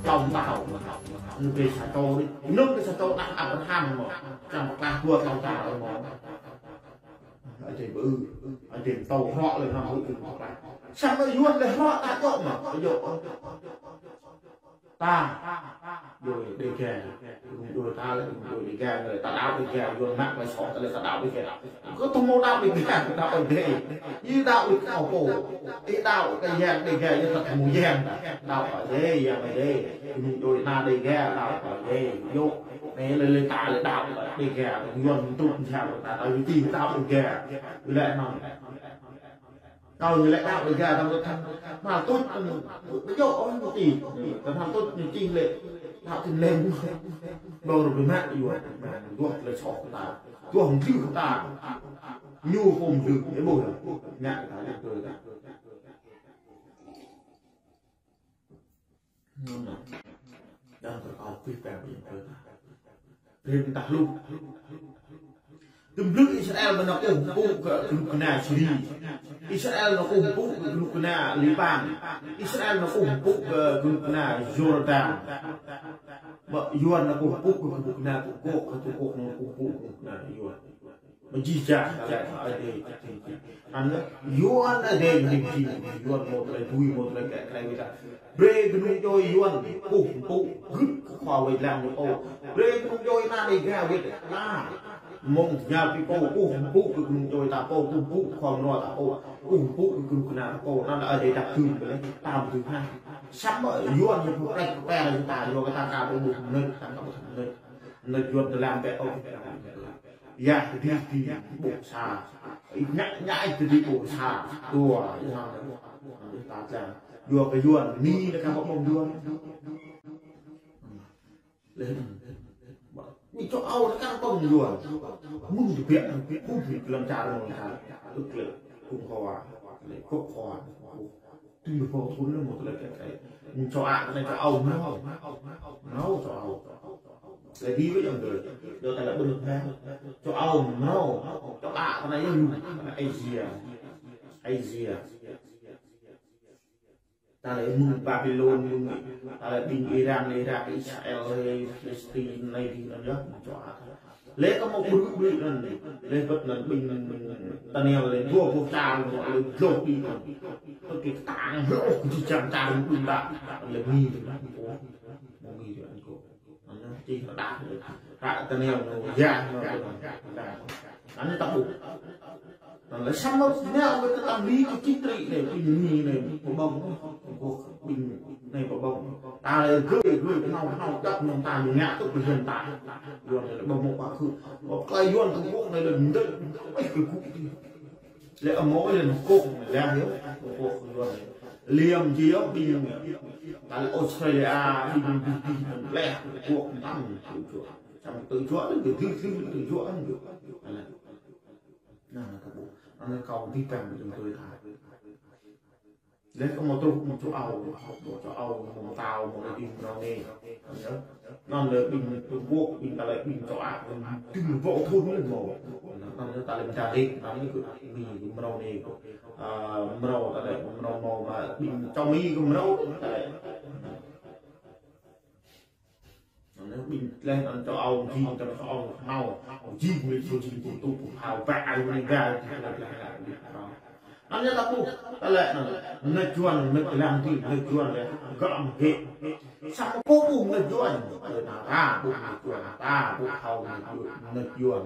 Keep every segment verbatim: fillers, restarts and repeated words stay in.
Tông tao. Ñu kơ sa čô đi. Ñu kơ sa čô đah Abraham mơ̆. Čang pơklah dua tông tao mơ̆. Adai ƀu, adai tao hrŏ lĕ năm hŭt. Samơ̆ Yuan lĕ hrŏ ta čŏk mơ̆. Ƀu djơ̆. Ta. Djuai Đêga. Djuai ta lĕ djuai Đêga, lĕ ta đaŏ Đêga, Yuan mă klei soh ta lĕ ta đaŏ Đêga. Kơ tơhmô đaŏ Đêga, đaŏ Adai. Yua đaŏ Đêga pô. Ih đaŏ kơ yang Đêga, yua ta tơhmô yang. Đaŏ Adai, yang Adai. Djuai ta Đêga, đaŏ Adai. Yua. Anai lĕ lĕ ta lĕ đaŏ Đêga, Yuan tŭk jao ta, ta yua ti đaŏ Đêga. Yua lĕ anŭn. Kâo ñu lĕ đaŏ Đêga, đaŏ tơlơi than. Hmâo tuč, ƀu djơ̆ ôh ñu čih. Tơlơi than tuč ñu čih lĕ. Đaŏ tin lĕ. Ƀơ̆ng rơbê mă Yuan. Duah tơlơi soh ta. Duah mơdrưh ta. Ñu pô mơdrưh. Ih ƀuh yơh. Ngă ta lĕ tui ta. Đang tơkâo pih pang pih pang. Pih pang tah lu. Tơm blư̆ Israel mơ̆ nao kơkuh pơpŭ kơ kơnuk kơna Siri. Israel nao kơkuh pơpŭ kơ kơnuk kơna Liban. Israel nao kơkuh pơpŭ kơ kơnuk kơna Yordan. Mơ̆ Yuan nao kơkuh pơpŭ kơ kơnuk kơna Trung Quốc, kơ Trung Quốc nao kơkuh pơpŭ kơ kơnuk kơna Yuan. Mơ̆ jih jang ta lĕ Adai. Anŭn Yuan Adai mơ̆ng jing, Yuan mơ̆ tơlơi tui, mơ̆ tơlơi kĕ klei wĭt ta. Brơi kơnuk djuai Yuan kơkuh pơpŭ gưt kơ khua wai lăng ñu pô. Brơi kơnuk djuai ta Đêga wĭt ta. Mơ̆ng tơña pi pô kơkuh pơpŭ kơ kơnuk djuai ta pô, kơkuh pơpŭ kơ khua mơnuă ta pô, kơkuh pơpŭ kơ kơnuk kơna ta pô. Anŭn Adai dăp tŭ kơ lĕ tam tŭ ha. Samơ̆ Yuan ñu pơprĕk pơpĕr ta, Yuan kơ ta ka ƀu ƀuh mơnuih, ta ka ƀu ƀuh mơnuih. Mơnuih Yuan tơlam pĕ ôh. Yah tơdơi tơdơi ƀuh sa. Ngă ngă tơdơi ƀuh sa. Dua, yua ta tơlam. Yua kơ Yuan, Mi lĕ ka ƀuh Yuan. Lĕ, Mi châu Âu lĕ ka ƀuh Yuan. Mơ̆ng tơbiă, mơ̆ng tơbiă lăm čar mơ̆ng čar. Tuk lĕ, kung hoa. Lĕ, kuk hoa. Tui mơ̆ pô thun lĕ mơ̆ tơlơi kĕ klei. Mơ̆ng châu Á, kơ anai châu Âu mơ̆. Mơ̆ châu Âu. Lĕ đi với dòng người. Dŏ ta lĕ ƀơi nước Nga. Châu Âu mơ̆. Châu Á, kơ anai yơh lu. Asia. Asia. Ta lĕ mơ̆ng Babylon, mơ̆ng, ta lĕ ƀing Iran, Iraq, Israel, Palestine, anai dih anŭn yơh, mơ̆ng châu Á. Lĕ kơ mơ̆ ƀrư̆ ƀrư̆ anŭn, lĕ bĕt anŭn ƀing Daniel lĕ dua pluh čar, lĕ dlôh ƀing anŭn. Tơl kơ tang hloh kơ jih jang čar anŭn ƀing ta, lĕ Mi, mơ̆ Mi anŭn kơ. Anŭn čih ră đah. Ră Daniel anŭn yơh anŭn. Anŭn ta ƀuh. Anŭn lĕ samơ̆ anai wơ̆t tơlơi Mi kơ čih tri anai, ƀing Mi anai pơƀơ̆ng. Kơ ƀing anai pơƀơ̆ng. Ta lĕ gơ̆ gơ̆ kơnơ̆ng kơnơ̆ng dăp mơ̆ng ta ñu ngă tŭ kơ Yuan ta. Yuan anai ƀơ̆ng mơ̆ng pă khư. Ƀơ̆ng klei Yuan kơ ƀuh anai lĕ mơdêč. Ih kơ ƀuh. Lĕ amâo lĕ nao kơkuh lĕ yơh. Kơkuh Yuan. Liam jih yơh ƀing. Ta lĕ Australia, ƀing ƀing ƀing ƀing lĕ kơkuh mơtam tơjuă. Samơ̆ tơjuă anŭn kơ dư dư tơjuă anŭn kơ. Anai. Anŭn kơ ƀuh. Anai kâo pih pang ƀing tui ta. Lĕ kơ mơ̆ truh mơ̆ng châu Âu, mơ̆ng châu Âu, mơ̆ng tao, mơ̆ng ƀing mơnơ̆ng anai. Anŭn lĕ ƀing Trung Quốc, ƀing ta lĕ ƀing châu Á, ƀing ƀing ƀô̆ thun lĕ mơ̆. Anŭn lĕ ta lĕ mơ̆ng čar Đêga, anŭn lĕ kơ ƀing mơnơ̆ng anai kơ. A, mơnơ̆ng ta lĕ mơnơ̆ng mơ̆ mă ƀing châu Mi kơ mơnơ̆ng ta lĕ. Anŭn ƀing lĕ anŭn châu Âu, jing anŭn châu Âu, nao, jing mơ̆ jing jing pơtŭ pơhao, ƀă anŭn anai ga, jing anŭn anai ga, jing anŭn. Anŭn yơh ta ƀuh, ta lĕ anŭn, mơnuih Yuan, mơnuih lăm ti, mơnuih Yuan lĕ, gơ̆ mơ̆ gĕ. Samơ̆ pô ƀuh mơnuih Yuan, ta ƀuh mơnuih Yuan, ta ƀuh hao mơnuih Yuan, mơnuih Yuan.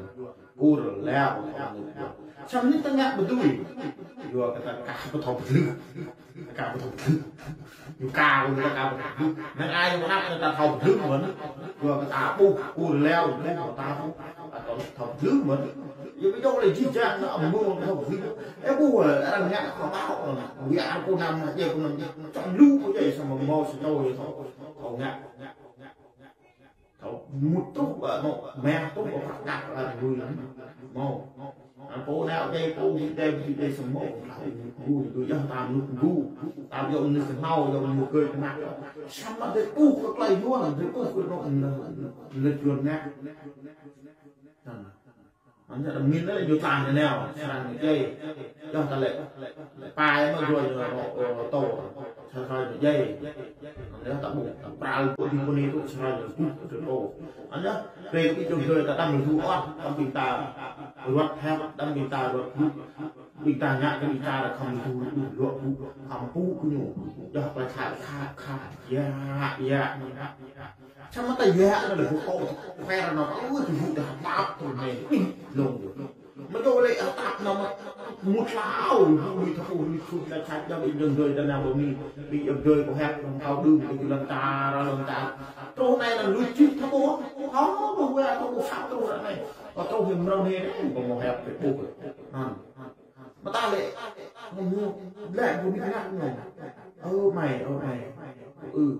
Kur leo kơ anŭn yơh. Samơ̆ anai ta ngă ƀu dưi. Yua kơ ta ka ƀu thâo pơtlưh. Ta ka ƀu thâo pơtlưh. Yua kơ ta ka ƀu thâo pơtlưh. Năng ai yua kơ ta thâo pơtlưh mơ̆n. Yua kơ ta ƀuh kur leo ƀuh ta ƀuh. Ta thâo pơtlưh mơ̆n. Yua kơ yua lĕ jih jang anŭn mơ̆ng thâo pơtlưh. Ơ ƀuh, arăng ngă kơ ƀao. Yua kơ năm, yua kơ năm. Čăm lu kơ jai samơ̆ mơ̆ sơnô yua thâo. Thâo ngă. Thâo mŭt truh ƀă mơ̆, mă truh ƀă prăk kăk lăm gui lăm. Mơ̆. Anŭn pô nao djai, pô djai, djai, djai samơ̆, gui, gui, yơh tam nŭk gui. Tam yơh nŭk kơnao, yơh nŭk gui kơnao. Samơ̆ dêh ƀuh kơ klei Yuan, dêh ƀuh kơ nŏk, nŏk Yuan ngă. Anŭn. Anŭn yơh ta min lĕ yua tơlơi anai nao, srăng djai. Yơh ta lĕ, lĕ pai mă yua, yua, yua, tô. Sa hrơi ñu djai. Anŭn yơh ta ƀuh, ta pral pơ ding pơ anai tŭ sa hrơi ñu ƀuh tơl pô. Anŭn yơh, brơi kơ ƀing ayŏng adơi ta đăm lu ôh, đăm ƀing ta ruăt hiăp, đăm ƀing ta ruăt ƀuh. Ƀing ta ngă kơ ƀing ta khŏm lu, lu, lu, lu, khŏm ƀuh kơ ñu. Yơh, pơlai khă, khă, khă, yă, yă. Samơ̆ ta yă anŭn lĕ ƀu kâo, khĕ anŭn, ơ, tơl ƀuh ta tap tơl anai. Ih, lông. Mă djơ̆ lĕ, ơ, tap anŭn mă mŭt hlâo, lui thâo, lui thâo, ta čăt djơ̆ ƀing ayŏng adơi ta nao ƀơi Mi, ƀing ayŏng adơi kâo hiăp, kâo đưm, kâo lŏn čar, lŏn čar. Truh anai anŭn lui čih thâo ƀuh, thâo ƀuh wơ̆t, thâo ƀuh sat truh anai. Kâo truh hiư̆m mrâo anai, kâo mơ̆ hiăp kơ ƀuh. Anŭn. Mơ̆ ta lĕ, mơ̆ ñu, lĕ ƀu nik ngă ñu. Ơ mơi, ơ mơi. Ư.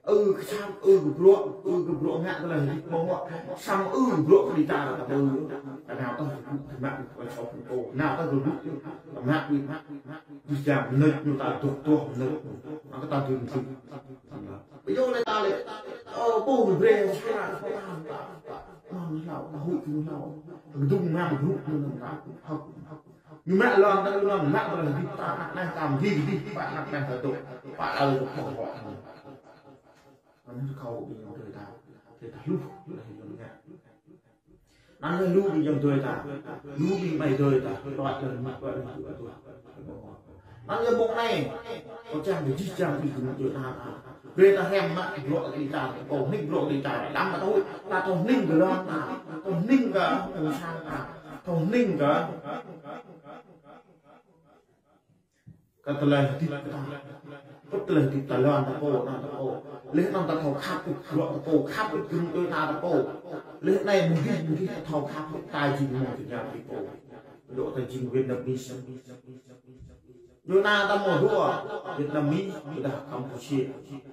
Ư kơ čăm, ư kơ bruă, ư kơ bruă ngă tơlơi hơdip ƀơ̆ng huă. Samơ̆ ư kơ bruă kơ ƀing ta ta ƀu ư. Ta nao tơl kơ ƀuh, kơ mă, kơ čŏk kơ pô. Nao tơl kơ ƀuh, kơ mă, kơ ƀuh. Ƀing ta mơnuih ñu ta dŏ tuh mơnuih. Mă kơ ta dŏ mơnuih. Ƀu djơ̆ lĕ ta lĕ, ơ, ƀu brơi sa, sa, sa, sa. Mă hlâo, ta huĭ kơ hlâo. Kơdŭng ngă bruă ñu nao ta. Hơ̆k. Ñu mă lŏn ta, lŏn mă tơlơi hơdip ta, anăp anai ta mơ̆ gih, gih, pă anăp anai ta dŏ, pă ư dŏ ƀơ̆ng huă. Anŭn kâo ƀing ayŏng adơi ta, adơi ta lu, lu ayŏng ngă. Anŭn lu ƀing ayŏng adơi ta, lu ƀing amai adơi ta, đuaĭ lŏn mă, đuaĭ lŏn mă, đuaĭ lŏn mă. Anŭn yơh mông anai, kâo čang kơ jih jang ƀing gơmơi ta. Brơi ta hrăm mă bruă kơ ƀing ta, kâo hning bruă kơ ƀing ta, đăm ta thâo, ta thâo hning kơ lŏn ta, thâo hning kơ ƀôn sang ta, thâo hning kơ, kơ tơlơi hơdip ta. Pơ̆t tơlơi hơdip ta lŏn ta pô, lŏn ta pô. Leh anŭn ta thâo khăp bruă ta pô, khăp gơmơi ta ta pô. Leh anai mơ̆ng gih, mơ̆ng gih ta thâo khăp ta jing mơ̆ng tơña ƀing pô. Dŏ ta jing Vietnamese. Yua anŭn ta mơ̆ dua, Vietnamese, ƀôdah Campuchia,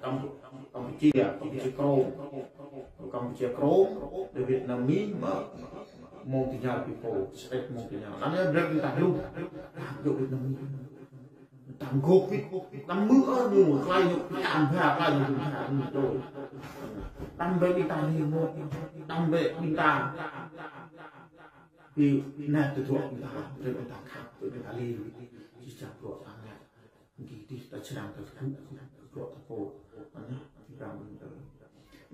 Cam-, Campuchia, Campuchia Krông. Campuchia Krông, đa Vietnamese mơ̆ mơ̆ng tơña ƀing pô, sĕt mơ̆ng tơña. Anŭn yơh brơi ta lu, ta dŏ Vietnamese. Ta gŏp wĭt, ta mơ̆ ơ ñu, tơlơi ñu, ta ƀu ba, tơlơi ñu ƀu ba, ñu dŏ. Ta brơi ƀing ta ñu mơ̆, ta brơi ƀing ta. Ƀing anai tơdruă ƀing ta, brơi ƀing ta khăp, brơi ƀing ta lĕ, či čăp bruă ta ngă. Gih dih ta čơrang ta tơgŭ, bruă ta pô. Anŭn yơh, či čơrang ƀing ta.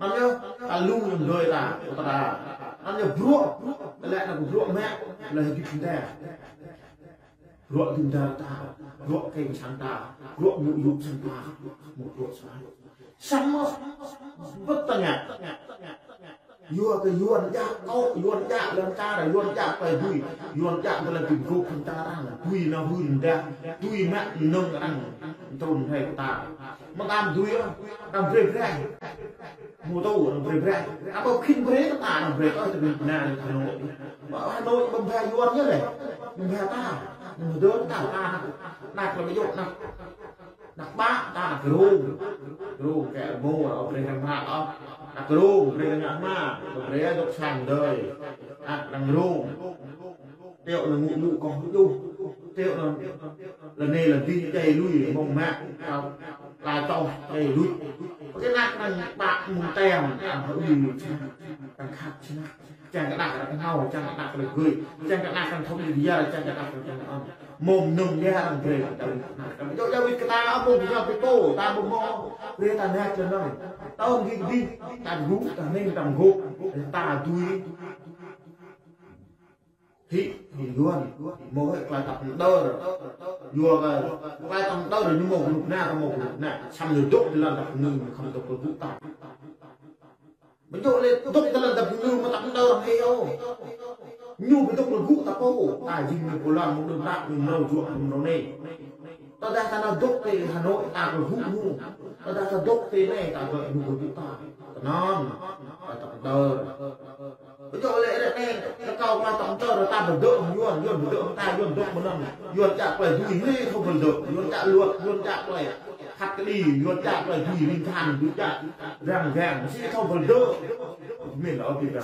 Anŭn yơh, ta lu ayŏng adơi ta, kơ ta. Anŭn yơh bruă, bruă, lĕ anŭn bruă mă, lĕ hơdip ta. Bruă dŭm dar ta, bruă kơ̆ng sang ta, bruă mŭk yŭk sang ta, mŭk bruă sang. Samơ̆, ƀu ta ngă. Yua kơ Yuan djă kâo, Yuan djă lŏn čar, Yuan djă tơlơi dưi, Yuan djă tơlơi ƀing gŏp ƀing ta arăng, dưi nao hưn dah, dưi mă mơnơ̆ng arăng, trŭn hrơi kơ ta. Mơ̆ng ta dưi ôh, arăng brơi brơi. Mơ̆ tŭ arăng brơi brơi. Ƀu khĭn brơi kơ ta arăng brơi, ơ, tơlơi na lĕ Hà Nội. Ƀu Hà Nội ƀu ba Yuan yơh lĕ. Ƀu ba ta, ƀu dơ̆ng ta, ta, ta, ta, ta, ta, ta, Anăp ƀă ta anăp Krông. Krông kơ mơ̆ ôh brơi hăng mă ôh. Anăp Krông brơi hăng mă, brơi dŏ sang adơi. Anăp Krông. Tiŏ anŭn ngŭ ngŭ kông djuh. Tiŏ anŭn lơ anai lơ adih djai lui mơ̆ng mă. Kâo la čoh djai lui. Pơkă anăp anŭn ƀă mơ̆ng tem, anŭn hơui mơ̆ng čang. Kăn khăp čang. Čang kơ anăp kơ hmâo, čang kơ anăp kơ gơi, čang kơ anăp kơ thâo djai, čang kơ anăp kơ thâo ăt. Mơ̆ng nơ̆ng yơh arăng brơi ta wĭt. Djơ̆ djơ̆ wĭt kơ ta, mơ̆ng gơñu pơtô, ta mơ̆ng mơ̆ng brơi ta ngă čang anŭn. Ta ôm gih gih, ta gŭ, ta hning, ta gŏ, ta dưi. Hĭ, hĭ Yuan, mơ̆ng hĭ tơlơi tăp mơdơr. Yua kơ tơlơi tăp mơdơr ñu mơ̆ng gơnuk na, ta mơ̆ng gơnuk na. Samơ̆ ñu dŏ tơlơi tăp mơdơr, ñu khŏm dŏ kơ gŭ ta. Ƀu djơ̆ lĕ dŏ tơlơi tăp mơdơr mơ̆ tăp mơdơr hĭ ôh. Ñu ƀu dŏ kơ gŭ ta pô, ta jing ñu pô lăng mơ̆ng đưm đă ñu mrâo juă mrâo anai. Tơdah ta nao dŏ tơ Hà Nội ta kơ gŭ ñu. Tơdah ta dŏ tơ anai ta kơ ñu kơ gŭ ta. Tơ anŭn, ta tăp mơdơr. Ƀu djơ̆ lĕ ră anai, rơkâo ta tăp mơdơr, ta pơdơ̆ Yuan, Yuan pơdơ̆ ta, Yuan dŏ mơnơ̆ng. Yuan djă tơlơi dưi hĭ thâo pơdơ̆, Yuan djă luật, Yuan djă tơlơi khăt kơđi, Yuan djă tơlơi dưi ling than, Yuan djă răng răng, či thâo pơdơ̆. Mĭn ôh ƀing ta.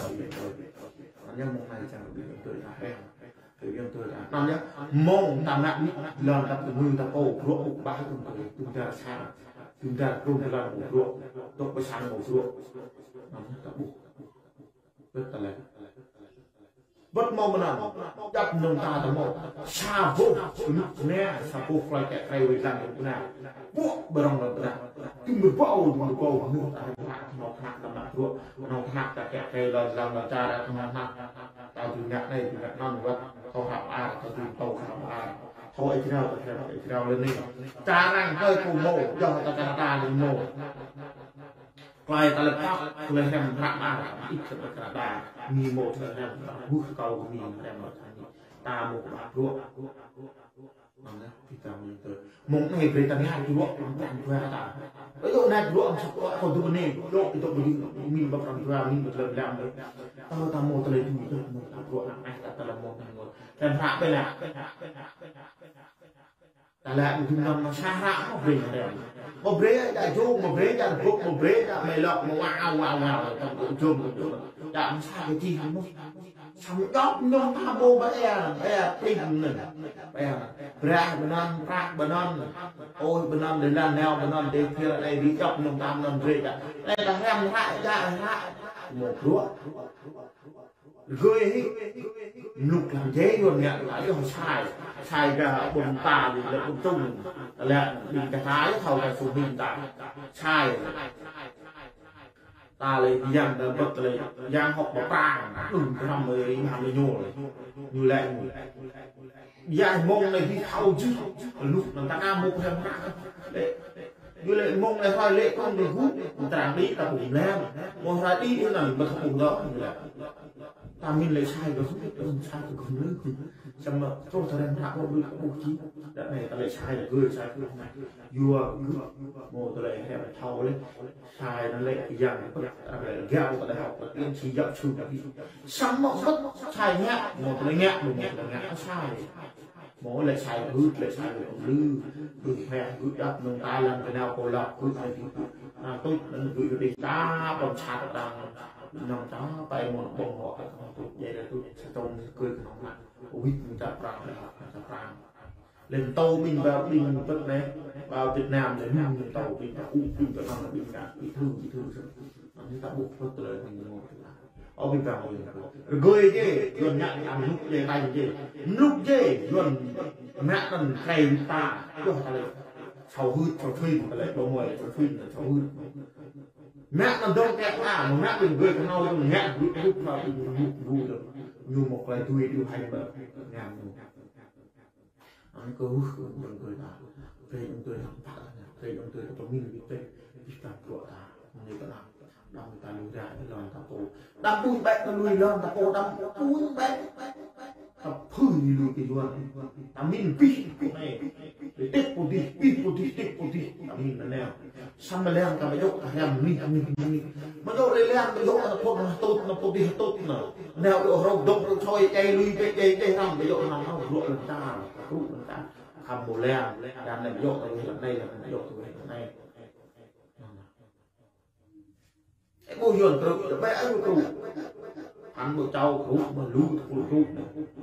Anŭn yơh mơ̆ng anai čang ƀing ta tui ta hăng. Tui ƀing ta. Anŭn yơh mơ̆ng ta ngă ƀĭt lŏn ta pơmư̆ ta pô bruă ƀuh ƀah ƀing ta, ƀing ta sa. Ƀing ta krung ta lŏn ƀuh bruă. Dŏ pơ sang ƀuh bruă. Anŭn yơh ta ƀuh. Ƀuh ta lĕ. Bớt mơ̆ mơnam, djăp nông ta ta mơ̆. Sa boh, kơnuk kơna, sa boh klai kĕ klai wai lăng kơnuk kơna. Boh bơrong lăng kơna. Tŭ mơbâu, tŭ mơbâu, kơnuk ta rơmrak, kơnuk kơna ta mă bruă, kơnuk kơna ta kĕ klai lăng lăng lăng čar, kơnuk kơna ta tŭ ngă anai, tŭ ngă anŭn wơ̆t, thâo hrăp ar, thâo tŭ tâo hrăp ar. Thâo ai jrao, thâo hrăp ai jrao lăng anai. Čar arăng hơi kơ mơ̆, yua ta čar ta anai mơ̆. Klai ta lĕ pap, klai hrăm hră đa, ih kơ hră đa, mi mô tơ hrăm hră buh kâo mi hrăm hră ni. Ta mô kơ ƀă bruă. Mơ̆ng anai, ih ta mô tơ. Mơ̆ng anai brơi ta ngă bruă, mơ̆ng bruă ta. Ơ yơh anai bruă, mơ̆ng sa bruă, kâo dŭ anai, bruă, ih ta ƀu dŭ, mi ƀă hrăm bruă, mi ƀă lăm lăm. Ta mô ta mô tơ lĕ dŭ, ta mô ta bruă, anai ta ta lăm mô ta mô. Hrăm hră ƀơi anai. Ta lĕ mơ̆ dŭm năm mơ̆ sa hră mơ̆ brơi mơ̆ brơi. Mơ̆ brơi djă jông, mơ̆ brơi djă rơgŏp, mơ̆ brơi djă mơi lŏk, mơ̆ wao, wao, wao, tơm dŏ jông, dŏ jông. Djă mơ̆ sa kơ čih mơ̆. Samơ̆ djŏp mơ̆ng ta mơ̆ ba ea, ba ea pĭn anŭn. Ba ea. Brah bơnăn, prăk bơnăn. Ôi bơnăn đe lăn nao, bơnăn đe phiơr, đe ƀu djŏp mơ̆ng ta mơ̆n brơi djă. Đe ta hrăm hră, djă hră. Mơ̆ bruă. Gơi hĭ, mluk lăm jĕ yuan ngă, ta yơh sai, sai gah ƀôn ta đi lĕ ƀôn čung, lĕ ƀing ta sai thâo gah sung ƀing ta, sai. Ta lĕ yang ta bơ̆t lĕ, yang hŏk ƀă prang, đŭn kơ hrăm ơi, hrăm ơi ñu lĕ, ñu lĕ ñu. Yua mơ̆ng anai ƀu thâo jih, lu anŭn ta ka mŭk hrăm hră. Lĕ, yua lĕ mơ̆ng anai hrơi lĕ kơnơ̆ng ƀu gŭ, trang đi ta ƀu mlam. Mơ̆ng hrơi đi anŭn ƀu thâo ƀuh dŏ, yua lĕ. Ta min lĕ sai kơ gŭ, ta min sai kơ gŭ lĕ. Samơ̆ truh ta hrăm hră ƀu ƀu ƀu či. Đa anai ta lĕ sai kơ gŭ, sai kơ gŭ. Yua gŭ, mơ̆ ta lĕ hrăm thâo lĕ. Sai anŭn lĕ yang pơk, arăng lĕ gao kơ đah hŏk, pơk tiên tri giáo sư. Samơ̆ pơk sai ngă, mơ̆ pơk ngă, mơ̆ pơk ngă sai. Mơ̆ lĕ sai gưt, lĕ sai gưt lư. Gưt hĕ, gưt djăp nông ta lăng kơ nao kơ lăp, gưt hĕ gưt. Nao tŭč, nao gưt hĕ ta, ƀơ̆ng sat ta. Nông ta, pai mơ̆n ƀơ̆ng hŏk, nao tŭč, djai đa tŭč, sa tông, kơi kơ nông ta. Wĭt mơ̆n čar prang, lĕ hŏk, čar prang. Lĕ tô ƀing ba ƀing pơ̆t anai, ba Việt Nam anai, ƀing tô ƀing ba u ƀing ba nang ƀing ngă, ƀing thư, ƀing thư sơ̆. Anai ta ƀuh pơ̆t tơlơi ƀing ngă. Ơ ƀing ba ƀing. Rơgơi jĕ, Yuan ngă anŭn mluk jĕ, tanh jĕ. Mluk jĕ, Yuan ngă anŭn krei ta, yơh ta lĕ. Sao hưt, sao thuyên, ta lĕ, ƀu mơi, sao thuyên, sao hưt. Ngă anŭn dong kĕ ta, ngă ƀing gơi kơnâo, ngă ƀing gơi kơnâo, ƀing gơi kơnâo, ñu mơ̆ klai tui, tui hai ba, ngă ñu. Anŭn kơ, uh, kơ ƀing gơi ta. Brơi ƀing gơi hăng pă, brơi ƀing gơi ta pơmĭn ƀing gơi, ƀing ta bruă ta. Mơ̆ng anai ta đăm, đăm ta lui ra, lŏn ta pô. Đăm ƀuh ƀĕ ta lui lŏn ta pô, đăm ƀuh ƀĕ. Ta phưi lui kơ Yuan. Ta mĭn ƀing gơi anai. Ƀing tĭp pô dih, ƀing pô dih, tĭp pô dih. Ta mĭn anai. Samơ̆ lăng ta ƀu djơ̆ ta hrăm nih, nih, nih. Ƀu djơ̆ lĕ lăng ƀu djơ̆ ta phŭt anŭn tŭt, anŭn pô dih tŭt anŭn. Nao djơ̆ hrŏm dŏ hrŏm soi, djai lui ƀĕ, djai, djai hrăm ƀu djơ̆ hrăm, hrŏm bruă lăng ta, bruă lăng ta. Khăm mơ̆ lăng, lăng anai ƀu djơ̆ ta lui lăng anai, lăng anai ƀu djơ̆ ta lui lăng anai. Ơ ƀu Yuan krŭ, ta ƀĕ ai ƀu krŭ. Ăn ƀu čau krŭ, ƀu lu, ta krŭ krŭ.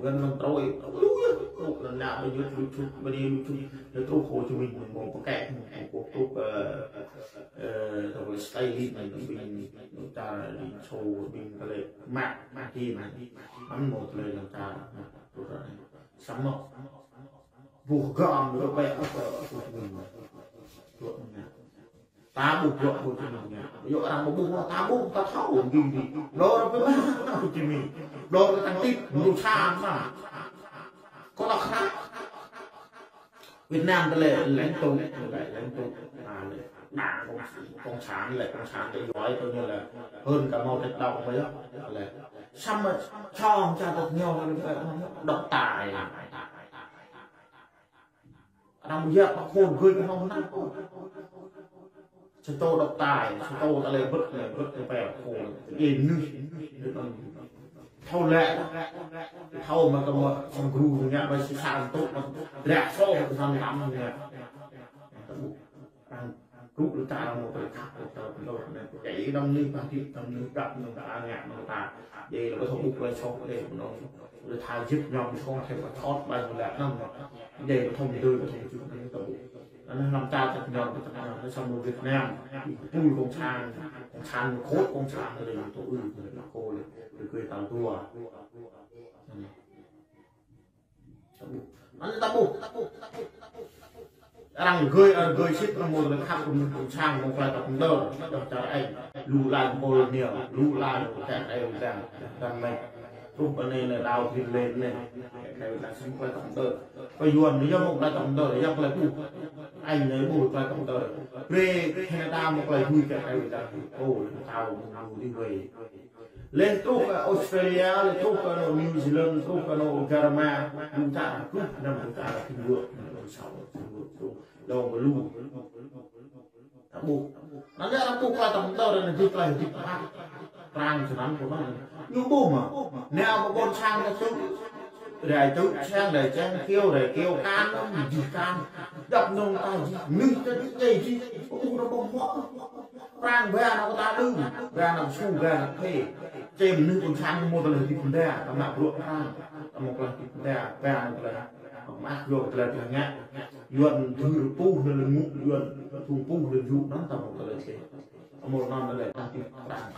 Yuan mơ̆ng trôi, lu yơh krŭ, lăng anai ƀu Yuan lu čut, ƀu djơ̆ lu čut. Lĕ truh Hồ Chí Minh, mơ̆ng pơkĕ, mơ̆ng pơkĕ, ơ, ơ, ta ƀu Stalin anai, ƀing, ƀing ta, ƀing Xô, ƀing ta lĕ, mă, mă hin anai. Ăn mơ̆ ta lĕ lăng ta, mă, truh anai. Samơ̆, ƀuh gơ̆m, rơ̆ ƀĕ, ơ, ơ, Hồ Chí Minh. Truh anai. Ta ƀuh bruă Hồ Chí Minh ngă. Yua arăng ƀu ƀuh, ta ƀuh, ta thâo, gim gim. Lor pơ mă Hồ Chí Minh. Lor pơ tăng tip, mơnuih sa mă. Kơ ta khăp. Việt Nam ta lĕ lãnh tụ, lĕ lãnh tụ. Ta lĕ đảng cộng, cộng sản, lĕ cộng sản ta giỏi, coi như là hơn cả Mao Trạch Đông vậy đó. Lĕ. Samơ̆, song cha ta ñu, độc tài. Arăng ƀu yap ƀă khôn gơi kơ hnong hnang ôh. Sa čô độc tài, sa čô ta lĕ bơ̆t lĕ, bơ̆t lĕ pĕ khôn. Yê nư. Thâo lĕ. Thâo mă kơ mă sang gru ngă ƀă si sang tŭ mă. Dră sô kơ sang tam ngă. Arăng krŭ lĕ ta arăng mơ̆ pơkăp, ta pơlôh anai. Kơ ih đăm nư pah hĭ, đăm nư dăp, nư ta ngă, nư ta. Djai lĕ ƀu thâo ƀuh lĕ sŏk lĕ, ƀu nong. Lĕ tha jĭt ñom sŏng thê ƀu thot ƀai mơ̆ lĕ năm nă. Djai ƀu thâo mơdơi, ƀu thâo mơdơi, ta ƀuh. Anai năm ta čăt ñom, ta čăt ñom, anai samơ̆ Việt Nam. Pul cộng sản, cộng sản, khối cộng sản, lĕ ñu tŭ ư, lĕ ñu khối, lĕ, lĕ kơi tal dua. Anŭn ta ƀuh. Arăng gơi, arăng gơi sĭt, arăng mơ̆ lĕ khăp kơ mơnuih ƀôn sang, mơ̆ng tơlơi tŏk tơ̆r, dŏ čar Anh, lu lai pôl niaŭ, lu lai čar Anh đang, đang mĕt. Truh pơ anai anai, đao Greenland anai, kơ anai đang sĭt tơlơi tŏk tơ̆r. Pơ Yuan anai yơh mơ̆ng tơlơi tŏk tơ̆r, yơh tơlơi ƀuh. Anh anai ƀuh tơlơi tŏk tơ̆r. Brơi Canada mơ̆ng tơlơi hui kơ anai đang, ô, tao mơ̆ng lu đi wai. Leh truh kơ Australia, leh truh kơ anŏ New Zealand, truh kơ anŏ Garma, lu čar truh, năm lu čar Trung Quốc, năm lu sáu, Trung Quốc, truh, dong lu. Ta ƀuh. Anŭn lĕ arăng ƀuh tơlơi tŏk tơ̆r anai, dih tơlơi dih phat. Prang čơnăn pô anŭn. Ñu ƀuh mơ̆. Anai pơ ƀôn sang ta ču. Rai ču sang, rai čang kiêu, rai kiêu kan, dih kan. Djŏp nong ta dih, mih ta dih, djai dih. Ƀuh anŭn ƀơ̆ng huă. Prang ba anŏ ta đưm, ba anŏ su, ba anŏ khê. Čem mơnuih ƀôn sang mơ̆ tơlơi dih pơdah, ta mă bruă prang. Ta mơ̆ tơlơi dih pơdah, ba anŏ tơlơi. Mă bruă tơlơi tơlơi ngă. Yuan thur puh lĕ ngŭ, Yuan thur puh lĕ yŭ, anŭn ta mơ̆ tơlơi čeh. Mơ̆ anŭn tơlơi ta dih prang.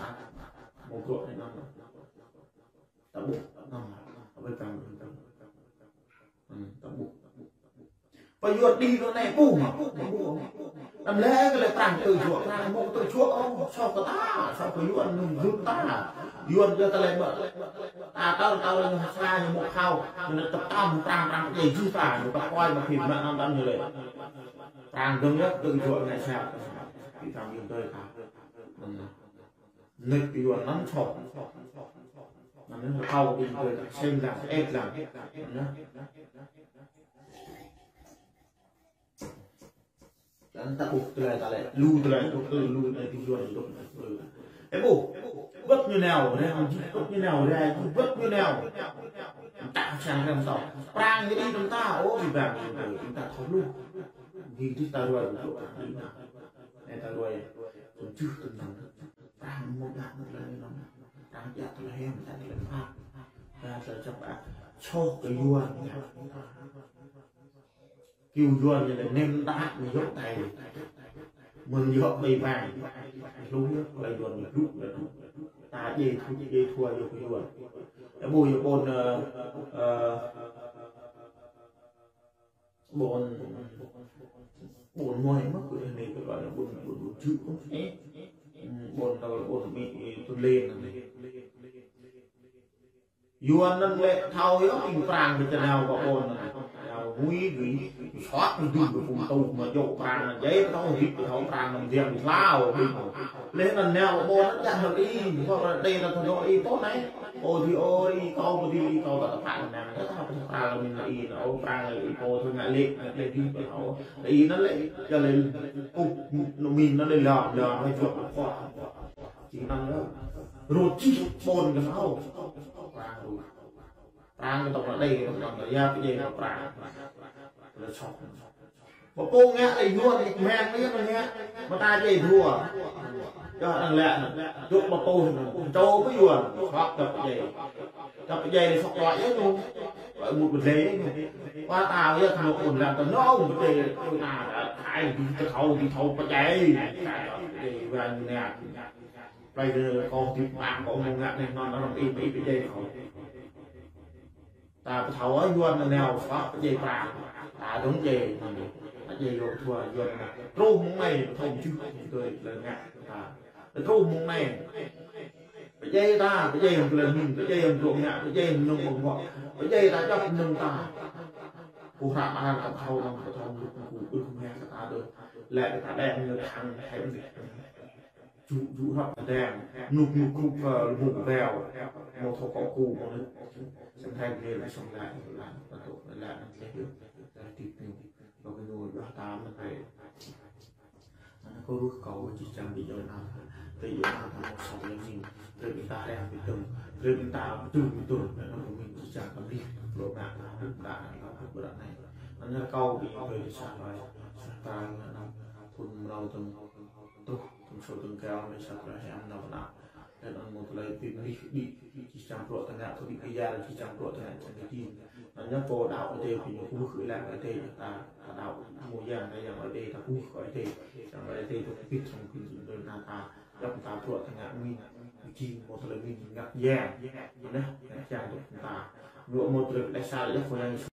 Mơ̆ bruă anai anŭn. Ta ƀuh, anŭn. Abih prang, abih prang. Hmm, ta ƀuh. Pơ Yuan đih anŭn anai ƀuh mơ̆, ƀuh, ƀuh. Anăm lĕ kơ lĕ prang tơjuă, prang mơ̆ tơjuă, ô, soh kơ ta, soh kơ Yuan, anŭn yŭt ta. Yuan yơh tơlơi mơ̆. Ta tơl, tơl ñu sa, ñu mơ̆ khao, ñu tơp tam, prang, prang, djai juh ta, ñu tơp koi mă phim mă anŭn tam ñu lĕ. Prang dơ̆ng yơh, tơjuă ngă sa. Ƀing ta ƀing tơi ta. Anŭn. Nĕt kơ Yuan anŭn soh. Anŭn rơkâo ƀing tơi ta sem lăng, ĕp lăng. Anŭn. Anŭn ta ƀuh tơlơi ta lĕ, lu tơlơi, lu tơlơi, lu tơlơi kơ Yuan, lu tơlơi. Ơ ƀuh, wơ̆t ñu nao, rĕ, wơ̆t ñu nao, rĕ, wơ̆t ñu nao. Ta sang rĕ mơ̆ tŏ. Prang ñu đih tơm ta, ô, ƀing ƀing, ƀing ta thâo lu. Ƀing đih ta ruai, ƀing ta. Anai ta ruai, tơm juh tơm năm. Prang mơ̆ djă tơlơi anŭn. Prang djă tơlơi hiam, djă tơlơi phat. Djă tơlơi čơp ak. Soh kơ Yuan. Kiêu Yuan ñu lĕ nem đak ñu yŏk tai. Mơ̆n yŏk ƀai ƀai. Lu yơh, tơlơi Yuan ñu blŭ lĕ. Ta djai thua, djai thua yơh kơ Yuan. Ơ ƀuh yơh ƀôn, ơ, ơ, ƀôn, ƀôn mơi mơ̆ kơ anai kơ gọi là ƀôn, ƀôn, ƀôn Jư kơ. Ơ, ƀôn tao ƀôn Mi, ƀôn Lên anai. Yuan anŭn lĕ thâo yơh, ƀing prang ƀing ta nao pơ ƀôn anŭn. Nao ngui gui, soh gui gui kơ phung tŭ mă jŏ prang anŭn. Djai thâo hĭ, thâo prang anŭn diang hlao ƀing. Leh anŭn nao pơ ƀôn anŭn djă hơ̆k ih, kơ đe ta thâo dŏ ih pô anai. Ô dih ô ih kâo, pơ dih ih kâo ta tơpă anŭn. Kơ ta pơtô prang anŭn ih, ô prang ih pô thâo ngă lĕ, ngă lĕ dih pơ thâo. Ih anŭn lĕ, yua lĕ, kŭp, anŭn min anŭn lĕ lăm, lăm, mă jŏ pơ. Či anŭn lĕ. Rơ̆ čih ƀôn kơ thâo. Prang rơ̆. Prang kơ tŏk anai, tŏk anai, yap djai kơ prang. Lĕ soh. Pơpŭ ngă lĕ Yuan, ih mơ̆ng lĕ Yuan ngă. Mơ̆ ta djai thua. Yua anŭn lĕ anŭn. Dŏ pơpŭ anŭn. Čô pơ Yuan. Soh tơp djai. Tơp djai lĕ soh kơ yơh ñu. Kơ mŭt pơdlai yơh ñu. Kơ ta yơh ñu ôn lăng tơ nông pơdlai. Ôn na đã. Ai đi tơ thâo, đi thâo pơdlai. Pơdlai Yuan ngă. Plei kơ kâo hơdip ƀă kâo mơ̆ng ngă anai anŭn anŭn ih, ih pơdjai kâo. Ta pơthâo Yuan anŭn nao soh pơdjai prang. Ta dŏng djai anŭn. Ta djai yua thua Yuan anŭn. Truh mơ̆ng anai pơthâo mơ̆ng čư̆ tơlơi ngă ta. Truh mơ̆ng anai. Pơdjai ta, pơdjai hăng tơlơi mĭn, pơdjai hăng tơlơi ngă, pơdjai hăng mơnơ̆ng ƀơ̆ng huă. Pơdjai ta djŏp mơnơ̆ng ta. Pô hră mơ̆ hăng ta pơthâo anŭn, pơthâo mơ̆ng lu kơ kơ kơ mơ̆ng ta dơ̆ng. Lĕ kơ ta đang ñu thăng, thăng. Jŭ, jŭ hrăp tơdang, nuk, nuk, krŭp, ơ, lơmŭk beo, mơ̆ thâo kŏ ku, mơ̆ anŭn. Sĭt thai anai lĕ song lĕ, lĕ, pơtô, lĕ, anŭn lĕ, lĕ, tip ñu. Lŏ kơ ñu, yua ta mơ̆n lĕ. Anŭn kâo ruh kâo či čang ƀing yơh anŭn. Ƀing yơh anŭn mơ̆ soh lĕ mĭn. Brơi ƀing ta rĕng ƀing tơ̆ng. Brơi ƀing ta pơtŭ ƀing tơ̆ng. Anŭn kâo mĭn či čang kơ mĭn. Lŏ ngă ta, ƀing ta, anŭn kâo ƀuh ră anai. Anŭn kâo ƀing yơh brơi či čang lĕ. Sa ta anŭn. Phun mrâo tơ̆ng. Truh, tơ̆ng sô tơ̆ng keo, mơi sa tơlơi hiam nao nao. Lĕ anŭn mơ̆ tơlơi pĭ mih đĭ, či čang bruă tơngan, kơ đĭ kơ yar, či čang bruă tơngan, čang kơ đĭ. Anŭn ñu pô đaŏ Ơi Adai, pĭ ñu ƀuh kơ lăng Ơi Adai, ta, ta đaŏ mơ̆ Yang, ta Yang Ơi Adai, ta ƀuh kơ Ơi Adai. Yang Ơi Adai, ta pĭ, čang pĭ, čang pĭ, ta, ta, yap ta bruă tơngan mĭn, jing mơ̆ tơlơi mĭn ngă Yang. Anŭn, ngă Yang tŭ ta. Ñu mơ̆ tơlơi đe sa, yap kơ Yang Yêsu